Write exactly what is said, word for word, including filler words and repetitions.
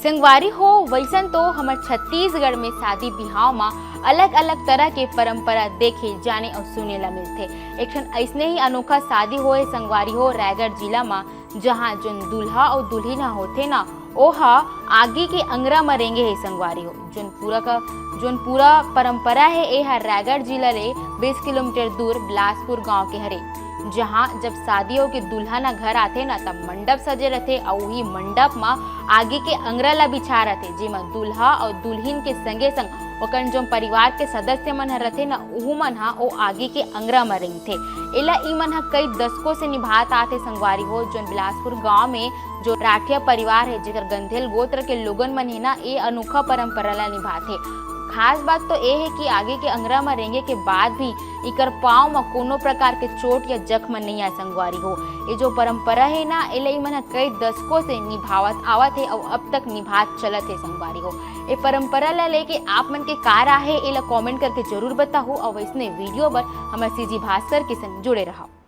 संगवारी हो, वैसन तो हमर छत्तीसगढ़ में शादी बिहाव म अलग-अलग तरह के परंपरा देखे, जाने अउ सुने ला मिलथे। एक ठन अइसने ही अनोखा शादी होए संगवारी हो रायगढ़ जिला म, जहां जोन दूल्हा अउ दुल्हिन ह होथे ना, ओ ह आगी के अंगरा म रेंगे हे संगवारी हो। जोन पूरा का, जोन पूरा परंपरा हे, ए ह रायगढ़ जिला ले बीस किलोमीटर दूर बिलासपुर गांव के हरे, जहां जब शादी होके दुल्हन ह घर आथे ना, तब मंडप सजे रथे अउ उही मंडप म आगी के अंगरा ला बिछा रथे, जेमा दूल्हा अउ दुल्हिन के संगे संग ओकर जोन परिवार के सदस्य मन ह रथे ना, उहू मन ह ओ आगी के अंगरा म रेंगथे। एला ई मन ह कई दशकों से निभात आथे संगवारी हो। जोन बिलासपुर गांव में जो राठिया परिवार हे, जेकर गंधेल गोत्र के लोगन मन हे ना, ए अनोखा परंपरा ला निभाथे। खास बात तो ए हे कि आगी के अंगरा म रेंगे के बाद भी इकर पांव म कोनो प्रकार के चोट या जख्म नइ आय संगवारी हो। ए जो परंपरा हे ना, एला ई मन ह कई दशकों से निभावत आवत हे अउ अब तक निभात चलत हे संगवारी हो। ए परंपरा ला लेके आप मन के का राय हे, एला comment करके जरूर बताहू अउ अइसने video बर हमर सीजी भास्कर के संग जुड़े रहव।